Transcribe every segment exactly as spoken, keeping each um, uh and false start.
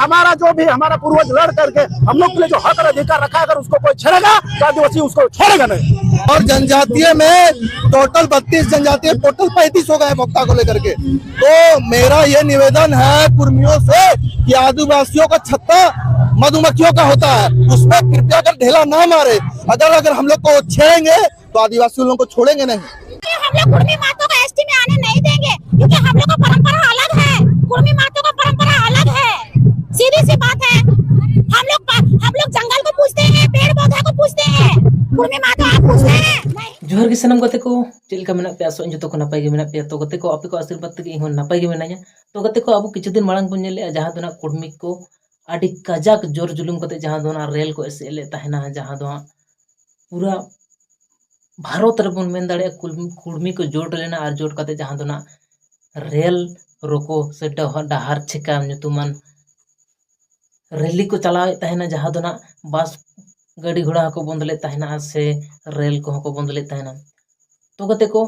हमारा जो भी हमारा पूर्वज लड़ करके हम लोग के लिए जो हक और अधिकार रखा है, अगर उसको कोई छेड़ेगा तो आदिवासी उसको छोड़ेगा नहीं। और जनजातीय में टोटल बत्तीस जनजातीय, टोटल पैंतीस हो गए हैं ममता को लेकर के। तो मेरा ये निवेदन है कुर्मियों से कि आदिवासियों का छत्ता मधुमक्खियों का होता है, उसमें कृपया कर ढेला ना मारे। अगर अगर हम लोग को छेड़ेंगे तो आदिवासी उन लोगों को छोड़ेंगे नहीं। हम लोग कुर्मी मातों को एसटी में आने नहीं देंगे, क्योंकि हम लोग का परंपरा अलग है। कुर्मी मातों का परंपरा अलग है। सीधी सी बात है। हम लोग हम लोग जंगल को पूजते हैं, पेड़ पौधा को पूजते हैं। कुर्मी मातों आप पूजते हैं? नहीं। जोहार ᱜᱮ ᱥᱟᱱᱟᱢ ᱜᱟᱛᱮ ᱠᱚ, ᱪᱮᱫ ᱞᱮᱠᱟ ᱢᱮᱱᱟᱜ ᱯᱮᱭᱟ? ᱟᱥᱚᱜ ᱟᱹᱧ ᱡᱚᱛᱚ ᱠᱚ ᱱᱟᱯᱟᱭ ᱜᱮ ᱢᱮᱱᱟᱜ ᱯᱮᱭᱟ᱾ ᱛᱚ ᱜᱟᱛᱮ ᱠᱚ, ᱟᱯᱮ ᱠᱚ ᱟᱥᱤᱨᱵᱟᱫᱽ ᱛᱮᱜᱮ ᱤᱧ ᱦᱚᱸ ᱱᱟᱯᱟᱭ ᱜᱮ ᱢᱮᱱᱟᱧᱟ᱾ ᱛᱚ ᱜᱟᱛᱮ ᱠᱚ, ᱟᱵᱚ ᱠᱤᱪᱷᱩ ᱫᱤᱱ ᱢᱟᱲᱟᱝ ᱵᱚᱱ ᱧᱮᱞ ᱞᱮᱜᱼᱟ, ᱡᱟᱦᱟᱸ ᱫᱚ ᱱᱟᱜ ᱠᱩᱲᱢᱤ ᱠᱚ ᱟᱹᱰᱤ ᱠᱟᱡᱟᱠ ᱡᱳᱨ ᱡᱩᱞᱩᱢ ᱠᱟᱛᱮ ᱡᱟᱦᱟᱸ ᱫᱚ ᱱᱟᱜ ᱨᱮᱞ ᱠᱚ ᱮᱥᱮᱫ ᱞᱮᱫ ᱛᱟᱦᱮᱱᱟ, ᱡᱟᱦᱟᱸ ᱫᱚ ᱦᱟᱸᱜ ᱯᱩᱨᱟᱹ ᱵᱷᱟᱨᱚᱛ ᱨᱮᱵᱚᱱ ᱢᱮᱱ ᱫᱟᱲᱮᱭᱟᱜᱼᱟ, ᱠᱩᱲᱢᱤ ᱠᱚ ᱡᱳᱴ ᱞᱮᱱᱟ᱾ ᱟᱨ ᱡᱳᱴ ᱠᱟᱛᱮ ᱡᱟᱦᱟᱸ ᱫᱚ ᱱᱟᱜ ᱨᱮᱞ ᱨᱳᱠᱳ ᱥᱮ ᱰᱟᱦᱟᱨ ᱪᱷᱮᱠᱟ ᱧᱩᱛᱩᱢᱟᱱ ᱨᱮᱞᱤ ᱠᱚ ᱪᱟᱞᱟᱣᱮᱫ ᱛᱟᱦᱮᱱᱟ, ᱡᱟᱦᱟᱸ ᱫᱚ ᱱᱟᱜ ᱵᱟᱥ ᱜᱟᱹᱰᱤ ᱜᱷᱚᱲᱟ ᱦᱚᱸᱠᱚ ᱵᱚᱱᱫ ᱞᱮᱫ ᱛᱟᱦᱮᱱᱟ ᱥᱮ ᱨᱮᱞ ᱠᱚᱦᱚᱸ ᱠᱚ ᱵᱚᱱᱫ ᱞᱮᱫ ᱛᱟᱦᱮᱱᱟ᱾ ᱛᱚ ᱜᱟᱛᱮ ᱠᱚ,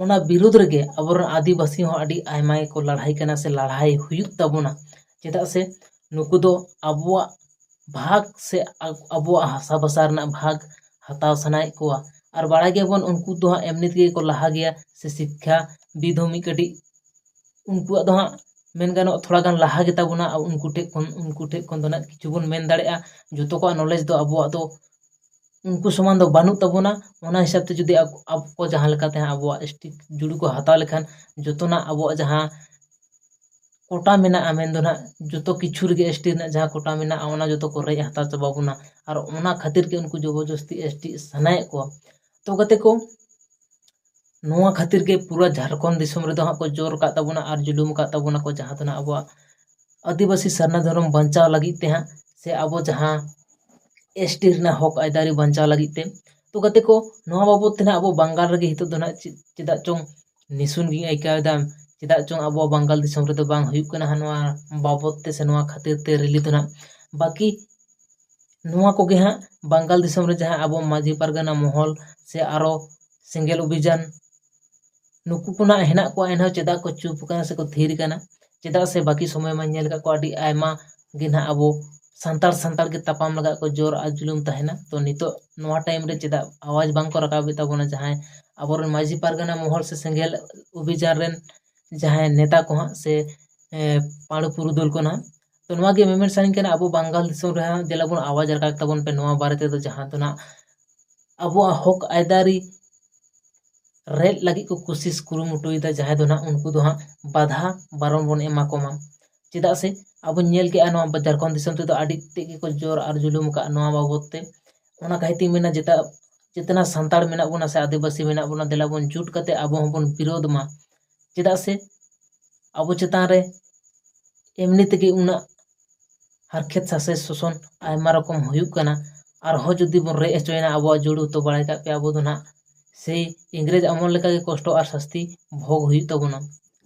ᱚᱱᱟ ᱵᱤᱨᱩᱫᱽ ᱨᱮᱜᱮ ᱟᱵᱚᱨᱮᱱ ᱟᱹᱫᱤᱵᱟᱹᱥᱤ ᱦᱚᱸ ᱟᱹᱰᱤ ᱟᱭᱢᱟ ᱜᱮᱠᱚ ᱞᱟᱲᱦᱟᱭ ᱠᱟᱱᱟ ᱥᱮ ᱞᱟᱲᱦᱟᱭ ᱦᱩᱭᱩᱜ ᱛᱟᱵᱚᱱᱟ᱾ ᱪᱮᱫᱟᱜ ᱥᱮ ᱱᱩᱠᱩ ᱫᱚ ᱟᱵᱚᱣᱟᱜ ᱵᱷᱟᱜᱽ ᱥᱮ ᱟ- ᱟᱵᱚᱣᱟᱜ ᱦᱟᱥᱟ ᱵᱷᱟᱥᱟ ᱨᱮᱱᱟᱜ ᱵᱷᱟᱜᱽ ᱦᱟᱛᱟᱣ ᱥᱟᱱᱟᱭᱮᱫ ᱠᱚᱣᱟ᱾ ᱟᱨ ᱵᱟᱲᱟᱭ ᱜᱮᱭᱟᱵᱚᱱ, ᱩᱱᱠᱩ ᱫᱚ ᱦᱟᱸᱜ ᱮᱢᱱᱤ ᱛᱮᱜᱮ ᱠᱚ ᱞᱟᱦᱟ ᱜᱮᱭᱟ ᱥᱮ ᱥᱤᱠᱠᱷᱟ ᱵᱤᱫ ᱦᱚᱸ ᱢᱤᱫ ᱠᱟᱹᱴᱤᱡ ᱩᱱᱠᱩᱣᱟᱜ ᱫᱚ ᱦᱟᱸᱜ ᱢᱮᱱ ᱜᱟᱱᱚᱜᱼᱟ ᱛᱷᱚᱲᱟ ᱜᱟᱱ ᱞᱟᱦᱟ ᱜᱮᱛᱟ ᱵᱚᱱᱟ᱾ ᱟᱨ ᱩᱱᱠᱩ ᱴᱷᱮᱡ ᱠᱷᱚᱱ ᱩᱱᱠᱩ ᱴᱷᱮᱡ ᱠᱷᱚᱱ ᱫᱚ ᱱᱟᱜ ᱠᱤᱪᱷᱩ ᱵᱚᱱ ᱢᱮᱱ ᱫᱟᱲᱮᱭᱟᱜᱼᱟ, ᱡᱚᱛᱚ ᱠᱚᱣᱟᱜ ᱱᱚᱞᱮᱡᱽ ᱫᱚ ᱟᱵᱚᱣᱟᱜ ᱫᱚ ᱩᱱᱠᱩ ᱥᱚᱢᱟᱱ ᱫᱚ ᱵᱟᱹᱱᱩᱜ ᱛᱟᱵᱚᱱᱟ᱾ ᱚᱱᱟ ᱦᱤᱥᱟᱹᱵ ᱛᱮ ᱡᱩᱫᱤ ᱟᱠᱚ ᱟᱵᱚ ᱠᱚ ᱡᱟᱦᱟᱸ ᱞᱮᱠᱟᱛᱮ ᱦᱟᱸᱜ ᱟᱵᱚᱣᱟᱜ ᱮᱥᱴᱤ ᱡᱩᱲᱩ ᱠᱚ ᱦᱟᱛᱟᱣ ᱞᱮᱠᱷᱟᱱ, ᱡᱚᱛᱚᱱᱟᱜ ᱟᱵᱚᱣᱟᱜ ᱡᱟᱦᱟᱸ ᱠᱳᱴᱟ ᱢᱮᱱᱟᱜᱼᱟ, ᱢᱮᱱᱫᱚ ᱱᱟᱜ ᱡᱚᱛᱚ ᱠᱤᱪᱷᱩ ᱨᱮᱜᱮ ᱮᱥᱴᱤ ᱨᱮᱱᱟᱜ ᱡᱟᱦᱟᱸ ᱠᱳᱴᱟ ᱢᱮᱱᱟᱜᱼᱟ, ᱚᱱᱟ ᱡᱚᱛᱚ ᱠᱚ ᱨᱮᱡ ᱦᱟᱛᱟᱣ ᱪᱟᱵᱟ ᱵᱚᱱᱟ᱾ ᱟᱨ ᱚᱱᱟ ᱠᱷᱟᱹᱛᱤᱨ ᱜᱮ ᱩᱱᱠᱩ ᱡᱚᱵᱚᱨᱡᱚᱥᱛᱤ ᱮᱥᱴᱤ ᱥᱟᱱᱟᱭᱮᱫ ᱠᱚᱣᱟ᱾ ᱛᱚ ᱜᱟᱛᱮ ᱠᱚ, ᱱᱚᱣᱟ ᱠᱷᱟᱹᱛᱤᱨ ᱜᱮ ᱯᱩᱨᱟᱹ ᱡᱷᱟᱲᱠᱷᱚᱸᱰ ᱫᱤᱥᱚᱢ ᱨᱮᱫᱚ ᱦᱟᱸᱜ ᱠᱚ ᱡᱳᱨ ᱟᱠᱟᱫ ᱛᱟᱵᱚᱱᱟ ᱟᱨ ᱡᱩᱞᱩᱢ ᱟᱠᱟᱫ ᱛᱟᱵᱚᱱᱟ ᱠᱚ, ᱡᱟᱦᱟᱸ ᱫᱚ ᱱᱟᱜ ᱟᱵᱚᱣᱟᱜ ᱟᱹᱫᱤᱵᱟᱹᱥᱤ ᱥᱟᱨᱱᱟ ᱫᱷᱚᱨᱚᱢ ᱵᱟᱧᱪᱟᱣ ᱞᱟᱹᱜᱤᱫ ᱛᱮ ᱦᱟᱸᱜ, ᱥᱮ ᱟᱵᱚ ᱡᱟᱦᱟᱸ ᱮᱥᱴᱤ ᱨᱮᱱᱟᱜ ᱦᱚᱠ ᱟᱹᱭᱫᱟᱹᱨᱤ ᱵᱟᱧᱪᱟᱣ ᱞᱟᱹᱜᱤᱫ ᱛᱮ᱾ ᱛᱚ ᱜᱟᱛᱮ ᱠᱚ, ᱱᱚᱣᱟ ᱵᱟᱵᱚᱫ ᱛᱮ ᱱᱟᱜ ᱟᱵᱚ ᱵᱟᱝᱜᱟᱞ ᱨᱮᱜᱮ ᱱᱤᱛᱚᱜ ᱫᱚ ᱱᱟᱜ ᱪᱮᱫ- ᱪᱮᱫᱟᱜ ᱪᱚᱝ ᱱᱤᱥᱩᱱ ᱜᱤᱧ ᱟᱹᱭᱠᱟᱹᱣ ᱮᱫᱟ, ᱪᱮᱫᱟᱜ ᱪᱚᱝ ᱟᱵᱚᱣᱟᱜ ᱵᱟᱝᱜᱟᱞ ᱫᱤᱥᱚᱢ ᱨᱮᱫᱚ ᱵᱟᱝ ᱦᱩᱭᱩᱜ ᱠᱟᱱᱟ ᱦᱟᱸᱜ ᱱᱚᱣᱟ ᱵᱟᱵᱚᱫ ᱛᱮ ᱥᱮ ᱱᱚᱣᱟ ᱠᱷᱟᱹᱛᱤᱨ ᱛᱮ ᱨᱮᱞᱤ ᱫᱚ ᱱᱟᱜ᱾ ᱵᱟᱹᱠᱤ ᱱᱚᱣᱟ ᱠᱚᱜᱮ ᱦᱟᱸᱜ ᱵᱟᱝᱜᱟᱞ ᱫᱤᱥᱚᱢ ᱨᱮ ᱡᱟᱦᱟᱸ ᱟᱵᱚ ᱢᱟᱹᱡᱷᱤ ᱯᱟᱨᱜᱟᱱᱟ ᱢᱚᱦᱚᱞ ᱥᱮ ᱟᱨᱚ ᱥᱮᱸᱜᱮᱞ ᱚᱵᱷᱤᱡᱟᱱ ᱱᱩᱠᱩ ᱠᱚ ᱱᱟᱜ ᱦᱮᱱᱟᱜ ᱠᱚᱣᱟ, ᱮᱱᱦᱚᱸ ᱪᱮᱫᱟᱜ ᱠᱚ ᱪᱩᱯ ᱟᱠᱟᱱᱟ ᱥᱮᱠᱚ ᱛᱷᱤᱨ ᱟᱠᱟᱱᱟ? ᱪᱮᱫᱟᱜ ᱥᱮ ᱵᱟᱹᱠᱤ ᱥᱚᱢᱚᱭ ᱢᱟᱧ ᱧᱮᱞ ᱟᱠᱟᱫ ᱠᱚᱣᱟ ᱟᱹᱰᱤ ᱟᱭᱢᱟ ᱜᱮ ᱱᱟᱦᱟᱜ ᱟᱵᱚ ᱥᱟᱱᱛᱟᱲ ᱥᱟᱱᱛᱟᱲ ᱜᱮ ᱛᱟᱯᱟᱢ ᱞᱟᱜᱟᱜ ᱠᱚ ᱡᱳᱨ ᱟᱨ ᱡᱩᱞᱩᱢ ᱛᱟᱦᱮᱱᱟ᱾ ᱛᱚ ᱱᱤᱛᱚᱜ ᱱᱚᱣᱟ ᱴᱟᱭᱤᱢ ᱨᱮ ᱪᱮᱫᱟᱜ ᱟᱣᱟᱡᱽ ᱵᱟᱝ ᱠᱚ ᱨᱟᱠᱟᱵᱮᱫ ᱛᱟᱵᱚᱱᱟ ᱡᱟᱦᱟᱸᱭ ᱟᱵᱚᱨᱮᱱ ᱢᱟᱹᱡᱷᱤ ᱯᱟᱨᱜᱟᱱᱟ ᱢᱚᱦᱚᱞ ᱥᱮ ᱥᱮᱸᱜᱮᱞ ᱚᱵᱷᱤᱡᱟᱱ ᱨᱮᱱ ᱡᱟᱦᱟᱸᱭ ᱱᱮᱛᱟ ᱠᱚ ᱦᱟᱸᱜ ᱥᱮ ᱯᱟᱹᱲᱩ ᱯᱩᱨᱩᱫᱷᱩᱞ ᱠᱚ ᱱᱟᱦᱟᱜ? ᱛᱚ ᱱᱚᱣᱟ ᱜᱮ ᱢᱮᱢᱮᱱ ᱥᱟᱱᱟᱧ ᱠᱟᱱᱟ, ᱟᱵᱚ ᱵᱟᱝᱜᱟᱞ ᱫᱤᱥᱚᱢ ᱨᱮ ᱦᱟᱸᱜ ᱫᱮᱞᱟ ᱵᱚᱱ ᱟᱣᱟᱡᱽ ᱨᱟᱠᱟᱵ ᱛᱟᱵᱚᱱ ᱯᱮ ᱱᱚᱣᱟ ᱵᱟᱨᱮ ᱛᱮᱫᱚ, ᱡᱟᱦᱟᱸ ᱫᱚ ᱱᱟᱦᱟᱜ ᱟᱵᱚᱣᱟᱜ ᱦᱚᱠ ᱟᱹᱭᱫᱟᱹᱨᱤ ᱨᱮᱡ ᱞᱟᱹᱜᱤᱫ ᱠᱚ ᱠᱩᱥᱤᱥ ᱠᱩᱨᱩᱢᱩᱴᱩᱭᱮᱫᱟ, ᱡᱟᱦᱟᱸᱭ ᱫᱚ ᱱᱟᱦᱟᱜ ᱩᱱᱠᱩ ᱫᱚ ᱦᱟᱸᱜ ᱵᱟᱫᱷᱟ ᱵᱟᱨᱚᱱ ᱵᱚᱱ ᱮᱢᱟ ᱠᱚᱢᱟ᱾ ᱪᱮᱫᱟᱜ ᱥᱮ ᱟᱵᱚᱧ ᱧᱮᱞ ᱠᱮᱜᱼᱟ ᱱᱚᱣᱟ ᱡᱷᱟᱲᱠᱷᱚᱸᱰ ᱫᱤᱥᱚᱢ ᱛᱮᱫᱚ ᱟᱹᱰᱤ ᱛᱮᱫ ᱜᱮᱠᱚ ᱡᱳᱨ ᱟᱨ ᱡᱩᱞᱩᱢ ᱟᱠᱟᱫ ᱱᱚᱣᱟ ᱵᱟᱵᱚᱫ ᱛᱮ᱾ ᱚᱱᱟ ᱠᱷᱟᱹᱛᱤᱨ ᱛᱤᱧ ᱢᱮᱱᱟ ᱡᱮᱴᱟ ᱡᱮᱛᱱᱟ ᱥᱟᱱᱛᱟᱲ ᱢᱮᱱᱟᱜ ᱵᱚᱱᱟ ᱥᱮ ᱟᱹᱫᱤᱵᱟᱹᱥᱤ ᱢᱮᱱᱟᱜ ᱵᱚᱱᱟ, ᱫᱮᱞᱟ ᱵᱚᱱ ᱡᱩᱴ ᱠᱟᱛᱮ ᱟᱵᱚ ᱦᱚᱸᱵᱚᱱ ᱵᱤᱨᱳᱫᱷ ᱢᱟ᱾ ᱪᱮᱫᱟᱜ ᱥᱮ ᱟᱵᱚ ᱪᱮᱛᱟᱱ ᱨᱮ ᱮᱢᱱᱤ ᱛᱮᱜᱮ ᱩᱱᱟᱹᱜ ᱦᱟᱨᱠᱮᱛ ᱥᱟᱥᱮᱛ ᱥᱳᱥᱚᱱ ᱟᱭᱢᱟ ᱨᱚᱠᱚᱢ ᱦᱩᱭᱩᱜ ᱠᱟᱱᱟ᱾ ᱟᱨᱦᱚᱸ ᱡᱩᱫᱤ ᱵᱚᱱ ᱨᱮᱡ ᱦᱚᱪᱚᱭᱮᱱᱟ ᱟᱵᱚᱣᱟᱜ ᱡᱩᱲᱩ, ᱛᱚ ᱵᱟᱲᱟᱭ ᱠᱟᱜ ᱯᱮ ᱟᱵᱚ ᱫᱚ ᱱᱟᱦᱟᱜ ᱥᱮᱭ ᱤᱝᱨᱮᱡᱽ ᱟᱢᱚᱞ ᱞᱮᱠᱟᱜᱮ ᱠᱚᱥᱴᱚ ᱟᱨ ᱥᱟᱹᱥᱛᱤ ᱵᱷᱳᱜᱽ ᱦᱩᱭᱩᱜ ᱛᱟᱵᱚᱱᱟ᱾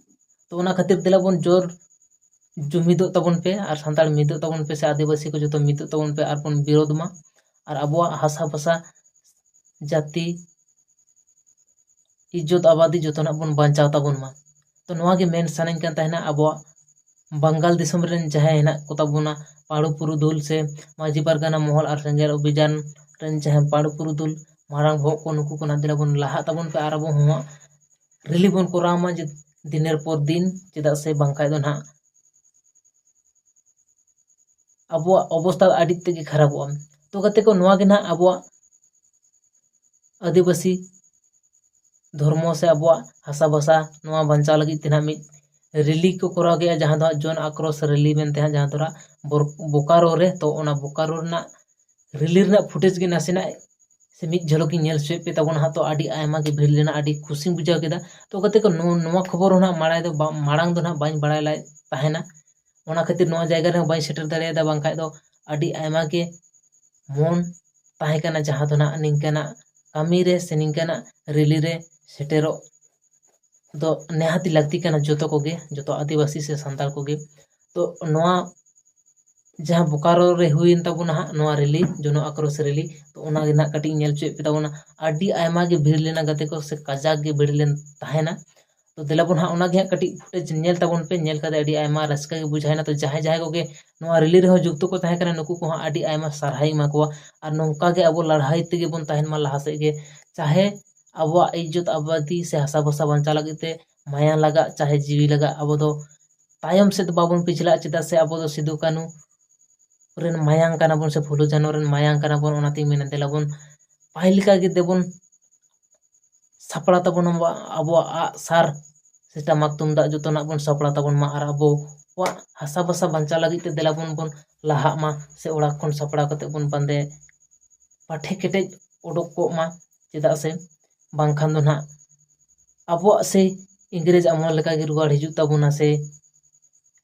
ᱛᱚ ᱚᱱᱟ ᱠᱷᱟᱹᱛᱤᱨ ᱫᱮᱞᱟ ᱵᱚᱱ ᱡᱳᱨ ᱡᱩᱢᱤᱫᱚᱜ ᱛᱟᱵᱚᱱ ᱯᱮ ᱟᱨ ᱥᱟᱱᱛᱟᱲ ᱢᱤᱫᱚᱜ ᱛᱟᱵᱚᱱ ᱯᱮ ᱥᱮ ᱟᱹᱫᱤᱵᱟᱹᱥᱤ ᱠᱚ ᱡᱚᱛᱚ ᱢᱤᱫᱚᱜ ᱛᱟᱵᱚᱱ ᱯᱮ ᱟᱨ ᱵᱚᱱ ᱵᱤᱨᱳᱫᱷ ᱢᱟ᱾ ᱟᱨ ᱟᱵᱚᱣᱟᱜ ᱦᱟᱥᱟ ᱵᱷᱟᱥᱟ ᱡᱟᱹᱛᱤ ᱤᱡᱽᱡᱚᱛ ᱟᱵᱟᱫᱤ ᱡᱚᱛᱚᱱᱟᱜ ᱵᱚᱱ ᱵᱟᱧᱪᱟᱣ ᱛᱟᱵᱚᱱ ᱢᱟ᱾ ᱛᱚ ᱱᱚᱣᱟ ᱜᱮ ᱢᱮᱱ ᱥᱟᱱᱟᱧ ᱠᱟᱱ ᱛᱟᱦᱮᱱᱟ ᱟᱵᱚᱣᱟᱜ ᱵᱟᱝᱜᱟᱞ ᱫᱤᱥᱚᱢ ᱨᱮᱱ ᱡᱟᱦᱟᱸᱭ ᱦᱮᱱᱟᱜ ᱠᱚ ᱛᱟᱵᱚᱱᱟ ᱯᱟᱹᱲᱩ ᱯᱩᱨᱩᱫᱷᱩᱞ ᱥᱮ ᱢᱟᱹᱡᱷᱤ ᱯᱟᱨᱜᱟᱱᱟ ᱢᱚᱦᱚᱞ ᱟᱨ ᱥᱮᱸᱜᱮᱞ ᱚᱵᱷᱤᱡᱟᱱ ᱨᱮᱱ ᱡᱟᱦᱟᱸᱭ ᱯᱟᱹᱲᱩ ᱯᱩᱨᱩᱫᱷᱩᱞ ᱢᱟᱨᱟᱝ ᱵᱚᱦᱚᱜ ᱠᱚ, ᱱᱩᱠᱩ ᱠᱚ ᱱᱟᱦᱟᱜ ᱫᱮᱞᱟ ᱵᱚᱱ ᱞᱟᱦᱟᱜ ᱛᱟᱵᱚᱱ ᱯᱮ ᱟᱨ ᱟᱵᱚ ᱦᱚᱸ ᱨᱮᱞᱤ ᱵᱚᱱ ᱠᱚᱨᱟᱣ ᱢᱟ ᱡᱮ ᱫᱤᱱᱮᱨ ᱯᱚᱨ ᱫᱤᱱ, ᱪᱮᱫᱟᱜ ᱥᱮ ᱵᱟᱝᱠᱷᱟᱡ ᱫᱚ ᱱᱟᱦᱟᱜ ᱟᱵᱚᱣᱟᱜ ᱚᱵᱚᱥᱛᱷᱟ ᱟᱹᱰᱤ ᱛᱮᱫ ᱜᱮ ᱠᱷᱟᱨᱟᱯᱚᱜᱼᱟ᱾ ᱛᱚ ᱜᱟᱛᱮ ᱠᱚ, ᱱᱚᱣᱟ ᱜᱮ ᱱᱟᱦᱟᱜ ᱟᱵᱚᱣᱟᱜ ᱟᱹᱫᱤᱵᱟᱹᱥᱤ ᱫᱷᱚᱨᱢᱚ ᱥᱮ ᱟᱵᱚᱣᱟᱜ ᱦᱟᱥᱟ ᱵᱷᱟᱥᱟ ᱱᱚᱣᱟ ᱵᱟᱧᱪᱟᱣ ᱞᱟᱹᱜᱤᱫ ᱛᱮ ᱱᱟᱦᱟᱜ ᱢᱤᱫ ᱨᱮᱞᱤ ᱠᱚ ᱠᱚᱨᱟᱣ ᱠᱮᱜᱼᱟ, ᱡᱟᱦᱟᱸ ᱫᱚ ᱦᱟᱸᱜ ᱡᱚᱱ ᱟᱠᱨᱳᱥ ᱨᱮᱞᱤ ᱢᱮᱱᱛᱮ ᱦᱟᱸᱜ, ᱡᱟᱦᱟᱸ ᱫᱚ ᱦᱟᱸᱜ ᱵᱳᱨ-, ᱵᱳᱠᱟᱨᱳ ᱨᱮ᱾ ᱛᱚ ᱚᱱᱟ ᱵᱳᱠᱟᱨᱳ ᱨᱮᱱᱟᱜ ᱨᱮᱞᱤ ᱨᱮᱱᱟᱜ ᱯᱷᱩᱴᱮᱡᱽ ᱜᱮ ᱱᱟᱥᱮᱱᱟᱜ ᱥᱮ ᱢᱤᱫ ᱡᱷᱚᱞᱚᱠ ᱤᱧ ᱧᱮᱞ ᱦᱚᱪᱚᱭᱮᱫ ᱯᱮ ᱛᱟᱵᱚᱱᱟ ᱦᱟᱸᱜ᱾ ᱛᱚ ᱟᱹᱰᱤ ᱟᱭᱢᱟ ᱜᱮ ᱵᱷᱤᱲ ᱞᱮᱱᱟ, ᱟᱹᱰᱤ ᱠᱩᱥᱤᱧ ᱵᱩᱡᱷᱟᱹᱣ ᱠᱮᱫᱟ᱾ ᱛᱚ ᱜᱟᱛᱮ ᱠᱚ, ᱱᱚ-, ᱱᱚᱣᱟ ᱠᱷᱚᱵᱚᱨ ᱦᱚᱸ ᱱᱟᱦᱟᱜ ᱢᱟᱲᱟᱝ ᱫᱚ ᱵᱟ-, ᱢᱟᱲᱟᱝ ᱫᱚ ᱱᱟᱦᱟᱜ ᱵᱟᱹᱧ ᱵᱟᱲᱟᱭ ᱞᱮᱫ ᱛᱟᱦᱮᱱᱟ, ᱚᱱᱟ ᱠᱷᱟᱹᱛᱤᱨ ᱱᱚᱣᱟ ᱡᱟᱭᱜᱟ ᱨᱮᱦᱚᱸ ᱵᱟᱹᱧ ᱥᱮᱴᱮᱨ ᱫᱟᱲᱮᱭᱟᱫᱟ, ᱵᱟᱝᱠᱷᱟᱡ ᱫᱚ ᱟᱹᱰᱤ ᱟᱭᱢᱟ ᱜᱮ ᱢᱚᱱ ᱛᱟᱦᱮᱸ ᱠᱟᱱᱟ ᱡᱟᱦᱟᱸ ᱫᱚ ᱱᱟᱦᱟᱜ ᱱᱤᱝᱠᱟᱹᱱᱟᱜ ᱠᱟᱹᱢᱤ ᱨᱮ ᱥᱮ ᱱᱤᱝᱠᱟᱹᱱᱟᱜ ᱨᱮᱞᱤ ᱨᱮ ᱥᱮᱴᱮᱨᱚᱜ ᱫᱚ ᱱᱤᱦᱟᱹᱛᱤ ᱞᱟᱹᱠᱛᱤ ᱠᱟᱱᱟ ᱡᱚᱛᱚ ᱠᱚᱜᱮ, ᱡᱚᱛᱚ ᱟᱹᱫᱤᱵᱟᱹᱥᱤ ᱥᱮ ᱥᱟᱱᱛᱟᱲ ᱠᱚᱜᱮ᱾ ᱛᱚ ᱱᱚᱣᱟ ᱡᱟᱦᱟᱸ ᱵᱳᱠᱟᱨᱳ ᱨᱮ ᱦᱩᱭᱮᱱ ᱛᱟᱵᱚᱱᱟ ᱦᱟᱸᱜ ᱱᱚᱣᱟ ᱨᱮᱞᱤ, ᱡᱚᱱᱚ ᱟᱠᱨᱳᱥ ᱨᱮᱞᱤ, ᱛᱚ ᱚᱱᱟ ᱜᱮ ᱱᱟᱦᱟᱜ ᱠᱟᱹᱴᱤᱡ ᱤᱧ ᱧᱮᱞ ᱦᱚᱪᱚᱭᱮᱫ ᱯᱮ ᱛᱟᱵᱚᱱᱟ᱾ ᱟᱹᱰᱤ ᱟᱭᱢᱟ ᱜᱮ ᱵᱷᱤᱲ ᱞᱮᱱᱟ ᱜᱟᱛᱮ ᱠᱚ, ᱥᱮ ᱠᱟᱡᱟᱠ ᱜᱮ ᱵᱷᱤᱲ ᱞᱮᱱ ᱛᱟᱦᱮᱱᱟ᱾ ᱛᱚ ᱫᱮᱞᱟ ᱵᱚᱱ ᱦᱟᱸᱜ ᱚᱱᱟᱜᱮ ᱦᱟᱸᱜ ᱠᱟᱹᱴᱤᱡ ᱯᱷᱩᱴᱮᱡᱽ ᱧᱮᱞ ᱛᱟᱵᱚᱱ ᱯᱮ᱾ ᱧᱮᱞ ᱠᱟᱛᱮ ᱟᱹᱰᱤ ᱟᱭᱢᱟ ᱨᱟᱹᱥᱠᱟᱹ ᱜᱮ ᱵᱩᱡᱷᱟᱹᱣ ᱮᱱᱟ᱾ ᱛᱚ ᱡᱟᱦᱟᱸᱭ ᱡᱟᱦᱟᱸᱭ ᱠᱚᱜᱮ ᱱᱚᱣᱟ ᱨᱮᱞᱤ ᱨᱮᱦᱚᱸ ᱡᱩᱠᱛᱚ ᱠᱚ ᱛᱟᱦᱮᱸ ᱠᱟᱱᱟ, ᱱᱩᱠᱩ ᱠᱚᱦᱚᱸ ᱟᱹᱰᱤ ᱟᱭᱢᱟ ᱥᱟᱨᱦᱟᱣ ᱤᱧ ᱮᱢᱟ ᱠᱚᱣᱟ᱾ ᱟᱨ ᱱᱚᱝᱠᱟ ᱜᱮ ᱟᱵᱚ ᱞᱟᱲᱦᱟᱭ ᱛᱮᱜᱮ ᱵᱚᱱ ᱛᱟᱦᱮᱱ ᱢᱟ ᱞᱟᱦᱟ ᱥᱮᱫ ᱜᱮ, ᱪᱟᱦᱮ ᱟᱵᱚᱣᱟᱜ ᱤᱡᱽᱡᱚᱛ ᱟᱵᱟᱫᱤ ᱥᱮ ᱦᱟᱥᱟ ᱵᱷᱟᱥᱟ ᱵᱟᱧᱪᱟᱣ ᱞᱟᱹᱜᱤᱫ ᱛᱮ ᱢᱟᱭᱟᱝ ᱞᱟᱜᱟᱜ ᱪᱟᱦᱮ ᱡᱤᱣᱤ ᱞᱟᱜᱟᱜ, ᱟᱵᱚ ᱫᱚ ᱛᱟᱭᱚᱢ ᱥᱮᱫ ᱵᱟᱵᱚᱱ ᱯᱤᱪᱷᱞᱟᱹᱜᱼᱟ᱾ ᱪᱮᱫᱟᱜ ᱥᱮ ᱟᱵᱚ ᱫᱚ ᱥᱤᱫᱩ ᱠᱟᱹᱱᱩ ᱨᱮᱱ ᱢᱟᱭᱟᱝ ᱠᱟᱱᱟ ᱵᱚᱱ ᱥᱮ ᱯᱷᱩᱞᱳ ᱡᱷᱟᱱᱳ ᱨᱮᱱ ᱢᱟᱭᱟᱝ ᱠᱟᱱᱟ ᱵᱚᱱ᱾ ᱚᱱᱟᱛᱤᱧ ᱢᱮᱱᱟ, ᱫᱮᱞᱟ ᱵᱚᱱ ᱯᱟᱹᱦᱤᱞ ᱞᱮᱠᱟ ᱜᱮ ᱫᱮᱵᱚᱱ ᱥᱟᱯᱲᱟᱣ ᱛᱟᱵᱚᱱ ᱟᱵᱚᱣᱟᱜ, ᱟᱵᱚᱣᱟᱜ ᱟᱜ ᱥᱟᱨ ᱥᱮ ᱴᱟᱢᱟᱠ ᱛᱩᱢᱫᱟᱜ ᱡᱚᱛᱚᱱᱟᱜ ᱵᱚᱱ ᱥᱟᱯᱲᱟᱣ ᱛᱟᱵᱚᱱ ᱢᱟ᱾ ᱟᱨ ᱟᱵᱚᱣᱟᱜ ᱦᱟᱥᱟ ᱵᱷᱟᱥᱟ ᱵᱟᱧᱪᱟᱣ ᱞᱟᱹᱜᱤᱫ ᱛᱮ ᱫᱮᱞᱟ ᱵᱚᱱ, ᱵᱚᱱ ᱞᱟᱦᱟᱜ ᱢᱟ ᱥᱮ ᱚᱲᱟᱜ ᱠᱷᱚᱱ ᱥᱟᱯᱲᱟᱣ ᱠᱟᱛᱮ ᱵᱚᱱ ᱵᱟᱸᱫᱮ ᱯᱟᱴᱷᱮ ᱠᱮᱴᱮᱡ ᱚᱰᱚᱠ ᱠᱚᱜ ᱢᱟ᱾ ᱪᱮᱫᱟᱜ ᱥᱮ ᱵᱟᱝᱠᱷᱟᱱ ᱫᱚ ᱱᱟᱦᱟᱜ ᱟᱵᱚᱣᱟᱜ ᱥᱮ ᱤᱝᱨᱮᱡᱽ ᱟᱢᱚᱞ ᱞᱮᱠᱟ ᱜᱮ ᱨᱩᱣᱟᱹᱲ ᱦᱤᱡᱩᱜ ᱛᱟᱵᱚᱱᱟ ᱥᱮ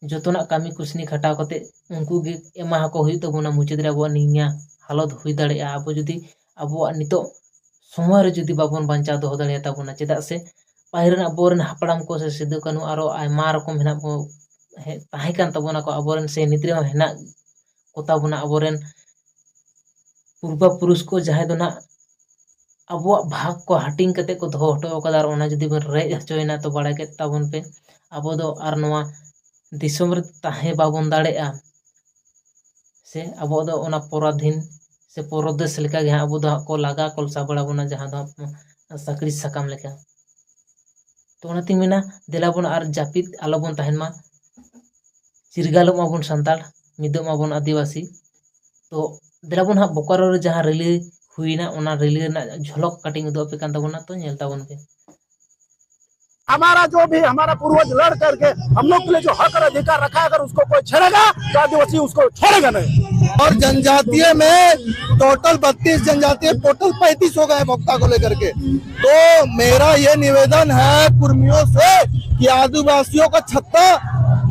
ᱡᱚᱛᱚᱱᱟᱜ ᱠᱟᱹᱢᱤ ᱠᱩᱥᱱᱤ ᱠᱷᱟᱴᱟᱣ ᱠᱟᱛᱮ ᱩᱱᱠᱩ ᱜᱮ ᱮᱢᱟ ᱟᱠᱚ ᱦᱩᱭᱩᱜ ᱛᱟᱵᱚᱱᱟ᱾ ᱢᱩᱪᱟᱹᱫ ᱨᱮ ᱟᱵᱚᱣᱟᱜ ᱱᱤᱭᱟᱹ ᱦᱟᱞᱚᱛ ᱦᱩᱭ ᱫᱟᱲᱮᱭᱟᱜᱼᱟ, ᱟᱵᱚ ᱡᱩᱫᱤ ᱟᱵᱚᱣᱟᱜ ᱱᱤᱛᱚᱜ ᱥᱚᱢᱚᱭ ᱨᱮ ᱡᱩᱫᱤ ᱵᱟᱵᱚᱱ ᱵᱟᱧᱪᱟᱣ ᱫᱚᱦᱚ ᱫᱟᱲᱮᱭᱟᱛᱟ ᱵᱚᱱᱟ᱾ ᱪᱮᱫᱟᱜ ᱥᱮ ᱯᱟᱹᱦᱤᱞ ᱨᱮᱱ ᱟᱵᱚᱨᱮᱱ ᱦᱟᱯᱲᱟᱢ ᱠᱚ ᱥᱮ ᱥᱤᱫᱩ ᱠᱟᱹᱱᱩ ᱟᱨᱚ ᱟᱭᱢᱟ ᱨᱚᱠᱚᱢ ᱦᱮᱱᱟᱜ ᱵᱚ-, ᱦᱮ-, ᱛᱟᱦᱮᱸ ᱠᱟᱱ ᱛᱟᱵᱚᱱᱟ ᱠᱚ, ᱟᱵᱚᱨᱮᱱ ᱥᱮ ᱱᱤᱛ ᱨᱮᱦᱚᱸ ᱦᱮᱱᱟᱜ ᱠᱚᱛᱟ ᱵᱚᱱᱟ ᱟᱵᱚᱨᱮᱱ ᱯᱩᱨᱵᱟ ᱯᱩᱨᱩᱥ ᱠᱚ, ᱡᱟᱦᱟᱸᱭ ᱫᱚ ᱱᱟᱜ ᱟᱵᱚᱣᱟᱜ ᱵᱷᱟᱜᱽ ᱠᱚ ᱦᱟᱹᱴᱤᱧ ᱠᱟᱛᱮ ᱠᱚ ᱫᱚᱦᱚ ᱦᱚᱴᱚ ᱟᱠᱟᱫᱟ᱾ ᱟᱨ ᱚᱱᱟ ᱡᱩᱫᱤ ᱵᱚᱱ ᱨᱮᱡ ᱦᱚᱪᱚᱭᱮᱱᱟ, ᱛᱚ ᱵᱟᱲᱟᱭ ᱠᱮᱫ ᱛᱟᱵᱚᱱ ᱯᱮ, ᱟᱵᱚ ᱫᱚ ᱟᱨ ᱱᱚᱣᱟ ᱫᱤᱥᱚᱢ ᱨᱮ ᱛᱟᱦᱮᱸ ᱵᱟᱵᱚᱱ ᱫᱟᱲᱮᱭᱟᱜᱼᱟ᱾ ᱥᱮ ᱟᱵᱚ ᱫᱚ ᱚᱱᱟ ᱯᱚᱨᱟᱫᱷᱤᱱ ᱥᱮ ᱯᱚᱨᱚᱫᱮᱥ ᱞᱮᱠᱟ ᱜᱮ ᱦᱟᱸᱜ ᱟᱵᱚ ᱫᱚ ᱦᱟᱸᱜ ᱠᱚ ᱞᱟᱜᱟ ᱠᱚᱞᱥᱟ ᱵᱟᱲᱟ ᱵᱚᱱᱟ, ᱡᱟᱦᱟᱸ ᱫᱚ ᱦᱟᱸᱜ ᱥᱟᱠᱲᱤ ᱥᱟᱠᱟᱢ ᱞᱮᱠᱟ᱾ ᱛᱚ ᱚᱱᱟᱛᱤᱧ ᱢᱮᱱᱟ, ᱫᱮᱞᱟ ᱵᱚᱱ ᱟᱨ ᱡᱟᱹᱯᱤᱫ ᱟᱞᱚ ᱵᱚᱱ ᱛᱟᱦᱮᱱ ᱢᱟ, ᱪᱤᱨᱜᱟᱞᱚᱜ ᱢᱟᱵᱚᱱ ᱥᱟᱱᱛᱟᱲ, ᱢᱤᱫᱚᱜ ᱢᱟᱵᱚᱱ ᱟᱹᱫᱤᱵᱟᱹᱥᱤ᱾ ᱛᱚ ᱫᱮᱞᱟ ᱵᱚᱱ ᱦᱟᱸᱜ ᱵᱳᱠᱟᱨᱳ ᱨᱮ ᱡᱟᱦᱟᱸ ᱨᱮᱞᱤ ᱦᱩᱭᱱᱟ, ᱚᱱᱟ ᱨᱮᱞᱤ ᱨᱮᱱᱟᱜ ᱡᱷᱚᱞᱚᱠ ᱠᱟᱹᱴᱤᱡ ᱤᱧ ᱩᱫᱩᱜ ᱟᱯᱮ ᱠᱟᱱ ᱛᱟᱵᱚᱱᱟ, ᱛᱚ ᱧᱮᱞ ᱛᱟᱵᱚᱱ ᱯᱮ᱾ हमारा जो भी, हमारा पूर्वज लड़ करके हम लोग के लिए जो हक और अधिकार रखा है, अगर उसको कोई छेड़ेगा तो आदिवासी उसको छोड़ेगा नहीं। और जनजातीय में टोटल बत्तीस, जनजातीय टोटल पैंतीस हो गए हैं भोक्ता को लेकर के। तो मेरा ये निवेदन है कुर्मियों से कि आदिवासियों का छत्ता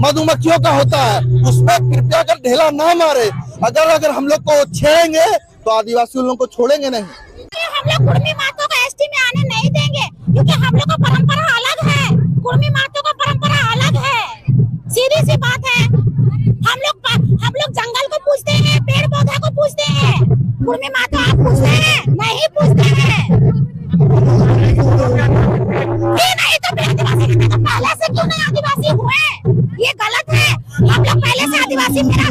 मधुमक्खियों का होता है, उसमें कृपया कर ढेला ना मारे। अगर अगर हम लोग को छेड़ेंगे तो आदिवासी उन लोग को छोड़ेंगे नहीं। हम लोग कुर्मी मातों को एसटी में आने नहीं देंगे, क्योंकि हम लोग का परंपरा अलग है। कुर्मी मातों का परंपरा अलग है, सीधी सी बात है। हम लोग प-, हम लोग जंगल को पूजते हैं, पेड़ पौधा को पूजते हैं। कुर्मी माता आप पूजते हैं? नहीं पूजते हैं। ये नहीं तो फिर आदिवासी का मेरा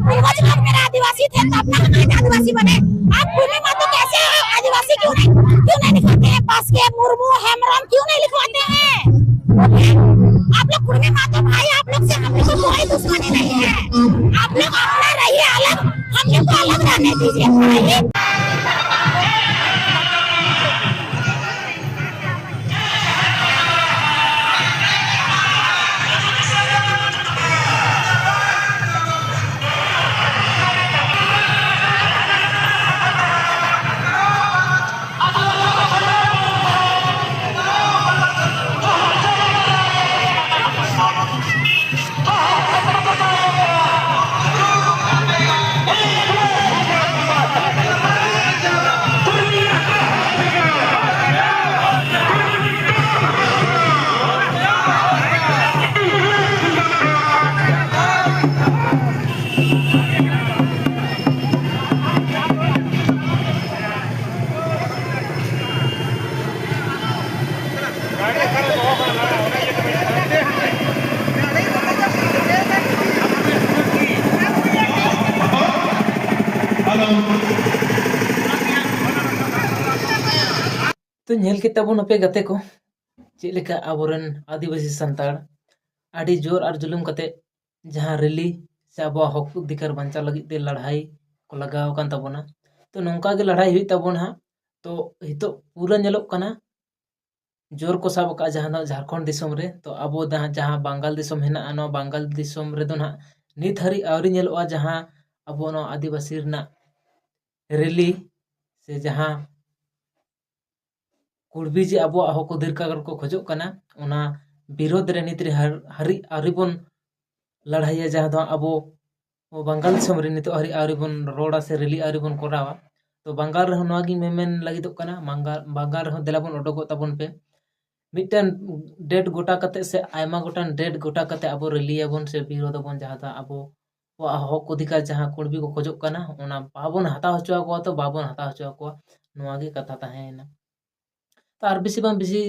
पूर्वज लोग मेरा आदिवासी थे, तब ना हम आज आदिवासी बने। आप कुर्मी मातो कैसे हैं? आदिवासी क्यों नहीं, क्यों नहीं लिखवाते हैं? पास के मुर्मू, हेमरम क्यों नहीं लिखवाते हैं? आप लोग कुर्मी मातो भाई, आप लोग से हम लोग को कोई दुश्मनी नहीं है। आप लोग अपना रहिए अलग, हम लोग को अलग रहने दीजिए भाई। ᱛᱚ ᱧᱮᱞ ᱠᱮᱫ ᱛᱟᱵᱚᱱ ᱟᱯᱮ ᱜᱟᱛᱮ ᱠᱚ, ᱪᱮᱫ ᱞᱮᱠᱟ ᱟᱵᱚᱨᱮᱱ ᱟᱹᱫᱤᱵᱟᱹᱥᱤ ᱥᱟᱱᱛᱟᱲ ᱟᱹᱰᱤ ᱡᱳᱨ ᱟᱨ ᱡᱩᱞᱩᱢ ᱠᱟᱛᱮ ᱡᱟᱦᱟᱸ ᱨᱮᱞᱤ ᱥᱮ ᱟᱵᱚᱣᱟᱜ ᱦᱚᱠ ᱚᱫᱷᱤᱠᱟᱨ ᱵᱟᱧᱪᱟᱣ ᱞᱟᱹᱜᱤᱫ ᱛᱮ ᱞᱟᱹᱲᱦᱟᱹᱭ ᱠᱚ ᱞᱟᱜᱟᱣ ᱟᱠᱟᱱ ᱛᱟᱵᱚᱱᱟ᱾ ᱛᱚ ᱱᱚᱝᱠᱟ ᱜᱮ ᱞᱟᱹᱲᱦᱟᱹᱭ ᱦᱩᱭᱩᱜ ᱛᱟᱵᱚᱱᱟ ᱦᱟᱸᱜ᱾ ᱛᱚ ᱱᱤᱛᱚᱜ ᱯᱩᱨᱟᱹ ᱧᱮᱞᱚᱜ ᱠᱟᱱᱟ ᱡᱳᱨ ᱠᱚ ᱥᱟᱵ ᱟᱠᱟᱫᱼᱟ ᱡᱟᱦᱟᱸ ᱫᱚ ᱡᱷᱟᱲᱠᱷᱚᱸᱰ ᱫᱤᱥᱚᱢ ᱨᱮ᱾ ᱛᱚ ᱟᱵᱚ ᱡᱟᱦᱟᱸ, ᱡᱟᱦᱟᱸ ᱵᱟᱝᱜᱟᱞ ᱫᱤᱥᱚᱢ ᱦᱮᱱᱟᱜᱼᱟ, ᱱᱚᱣᱟ ᱵᱟᱝᱜᱟᱞ ᱫᱤᱥᱚᱢ ᱨᱮᱫᱚ ᱱᱟᱦᱟᱜ ᱱᱤᱛ ᱦᱟᱹᱨᱤᱡ ᱟᱹᱣᱨᱤ ᱧᱮᱞᱚᱜᱼᱟ ᱡᱟᱦᱟᱸ ᱟᱵᱚ ᱱᱚᱣᱟ ᱟᱹᱫᱤᱵᱟᱹᱥᱤ ᱨᱮᱱᱟᱜ ᱨᱮᱞᱤ ᱥᱮ ᱡᱟᱦᱟᱸ ᱠᱩᱲᱵᱤ ᱡᱮ ᱟᱵᱚᱣᱟᱜ ᱦᱚᱠ ᱚᱫᱷᱤᱠᱟᱨ ᱠᱚ ᱠᱷᱚᱡᱚᱜ ᱠᱟᱱᱟ, ᱚᱱᱟ ᱵᱤᱨᱳᱫᱷ ᱨᱮ ᱱᱤᱛ ᱨᱮ ᱦᱟᱨ-, ᱦᱟᱹᱨᱤᱡ ᱟᱹᱣᱨᱤ ᱵᱚᱱ ᱞᱟᱹᱲᱦᱟᱹᱭᱟ, ᱡᱟᱦᱟᱸ ᱫᱚ ᱟᱵᱚ ᱵᱟᱝᱜᱟᱞ ᱫᱤᱥᱚᱢ ᱨᱮ ᱱᱤᱛᱚᱜ ᱦᱟᱹᱨᱤᱡ ᱟᱹᱣᱨᱤ ᱵᱚᱱ ᱨᱚᱲᱟ ᱥᱮ ᱨᱮᱞᱤ ᱟᱹᱣᱨᱤ ᱵᱚᱱ ᱠᱚᱨᱟᱣᱟ᱾ ᱛᱚ ᱵᱟᱝᱜᱟᱞ ᱨᱮᱦᱚᱸ ᱱᱚᱣᱟ ᱜᱤᱧ ᱢᱮᱢᱮᱱ ᱞᱟᱹᱜᱤᱫᱚᱜ ᱠᱟᱱᱟ, ᱵᱟᱝᱜᱟᱞ, ᱵᱟᱝᱜᱟᱞ ᱨᱮᱦᱚᱸ ᱫᱮᱞᱟ ᱵᱚᱱ ᱚᱰᱚᱠᱚᱜ ᱛᱟᱵᱚᱱ ᱯᱮ᱾ ᱢᱤᱫᱴᱮᱱ ᱰᱮᱴ ᱜᱚᱴᱟ ᱠᱟᱛᱮ ᱥᱮ ᱟᱭᱢᱟ ᱜᱚᱴᱟᱝ ᱰᱮᱴ ᱜᱚᱴᱟ ᱠᱟᱛᱮ ᱟᱵᱚ ᱨᱮᱞᱤᱭᱟᱵᱚᱱ ᱥᱮ ᱵᱤᱨᱳᱫᱷᱟᱵᱚᱱ, ᱡᱟᱦᱟᱸ ᱫᱚ ᱟᱵᱚᱣᱟᱜ ᱦᱚᱠ ᱚᱫᱷᱤᱠᱟᱨ ᱡᱟᱦᱟᱸ ᱠᱩᱲᱵᱤ ᱠᱚ ᱠᱷᱚᱡᱚᱜ ᱠᱟᱱᱟ, ᱚᱱᱟ ᱵᱟᱵᱚᱱ ᱦᱟᱛᱟᱣ ᱦᱚᱪᱚ ᱟᱠᱚᱣᱟ᱾ ᱛᱚ ᱵᱟᱵᱚᱱ ᱦᱟᱛᱟᱣ ᱦᱚᱪᱚ ᱟᱠᱚᱣᱟ, ᱱᱚᱣᱟ ᱜᱮ ᱠᱟᱛᱷᱟ ᱛᱟᱦᱮᱸᱭᱮᱱᱟ᱾ ᱛᱚ ᱟᱨ ᱵᱮᱥᱤ ᱵᱟᱝ ᱵᱮᱥᱤ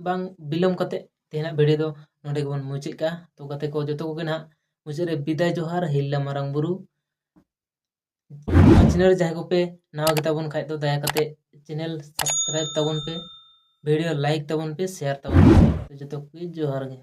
ᱵᱟᱝ ᱵᱤᱞᱚᱢ ᱠᱟᱛᱮ ᱛᱮᱦᱮᱧᱟᱜ ᱵᱷᱤᱰᱤᱭᱳ ᱫᱚ ᱱᱚᱰᱮ ᱜᱮᱵᱚᱱ ᱢᱩᱪᱟᱹᱫ ᱠᱟᱜᱼᱟ᱾ ᱛᱚ ᱜᱟᱛᱮ ᱠᱚ ᱡᱚᱛᱚ ᱠᱚᱜᱮ ᱱᱟᱦᱟᱜ ᱢᱩᱪᱟᱹᱫ ᱨᱮ ᱵᱤᱫᱟᱭ ᱡᱚᱦᱟᱨ ᱦᱤᱞᱞᱟ ᱢᱟᱨᱟᱝ ᱵᱩᱨᱩ᱾ ᱱᱚᱣᱟ ᱪᱮᱱᱮᱞ ᱨᱮ ᱡᱟᱦᱟᱸᱭ ᱠᱚᱯᱮ ᱱᱟᱣᱟ ᱜᱮᱛᱟ ᱵᱚᱱ ᱠᱷᱟᱡ ᱫᱚ ᱫᱟᱭᱟ ᱠᱟᱛᱮ ᱪᱮᱱᱮᱞ ᱥᱟᱵᱥᱠᱨᱟᱭᱤᱵ ᱛᱟᱵᱚᱱ ᱯᱮ, ᱵᱷᱤᱰᱤᱭᱳ ᱞᱟᱭᱤᱠ ᱛᱟᱵᱚᱱ ᱯᱮ, ᱥᱮᱭᱟᱨ ᱛᱟᱵᱚᱱ ᱯᱮ᱾ ᱡᱚᱛᱚ ᱠᱚᱜᱮ ᱡᱚᱦᱟᱨ ᱜᱮ᱾